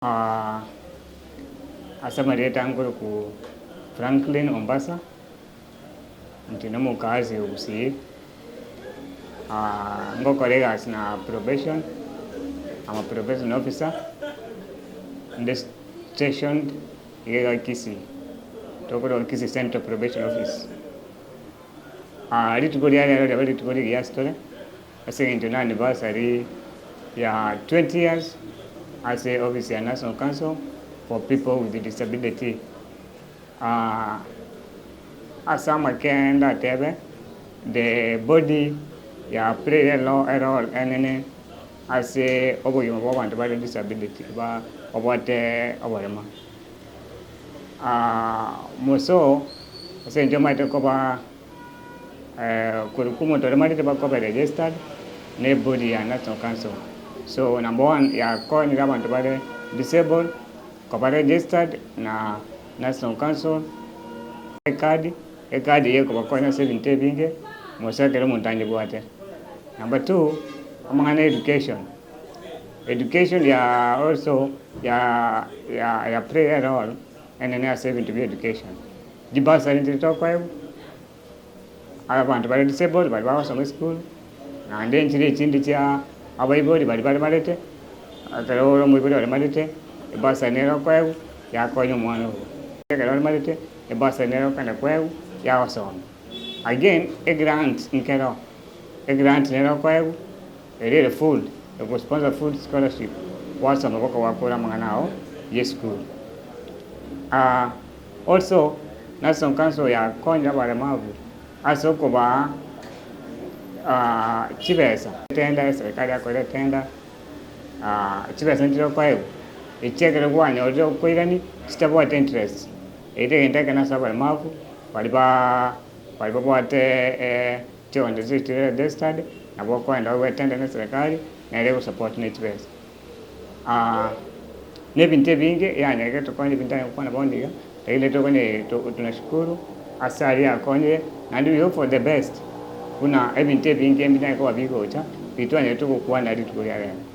Ase amarieta nkorokwa Franklin Ombasa, inche nomokaazi o Gusii, ngokora egasi na probation, I'm a probation officer, inde stationed iga iga Kisii, tokorwa Kisii Central Probation Office. Rituko ria rero riaba rituko rigiya ase tore. Ase eng'encho na anniversary ya 20 years ase office ya National Council for People with Disability. Ase amake ndatebe the body ya play a role enene ase obogima bwa abanto bare disability babwate oborema. Moso ase eng'encho omanyete koba. Korwa omonto oremarete bakoba registered na ebody ya National Council. So number one yakonyire abanto bare disabled koba registered na National Council, ecard, ecard eye ekobakonya ase ebinto ebinge mose ekero omonto anyebwate. Number two, amang'ana ya education, education ya also ya ya play a role enene ase ebinto bia education. Chibursary nchiria tokoegwa, abanto bare disabled baria bagosoma esukuru, naende nchiria echinde chia abaibori baria baremarete, ekero ore omoibori oremarete, ebursary nere okoegwa yakonya omwana ogo. Ekero oremarete, ebursary nere okogenda koegwa yagosomia. Again, egrant nkero, egrant nere okoegwa, ere ere full, egosponsor full scholarship, gwasoma boka gwakora amang'ana ago ya esukuru. Also, National Council yakonyire abaremavu ase okobaa chibesa. Etenda eserikari yakora etenda, chibesa nchire okoegwa, echi ekero kwanyorire okoirani chitabwati interest, erio egento ekene ase abaremavu baria baa baria babwate chionde chire registered, nabo okoenda obe etenda na eserikari, nere egosupport ne chibesa. Na ebinto ebinge yaani ekero tokonya ebinto aye gokwana bono iga, lakini tokonye tunashukuru ase aria akonyire, naende we hope for the best, buna ebinto ebinge mbinyare koba bigocha, bitwanyarete gokwana rituko ria rero.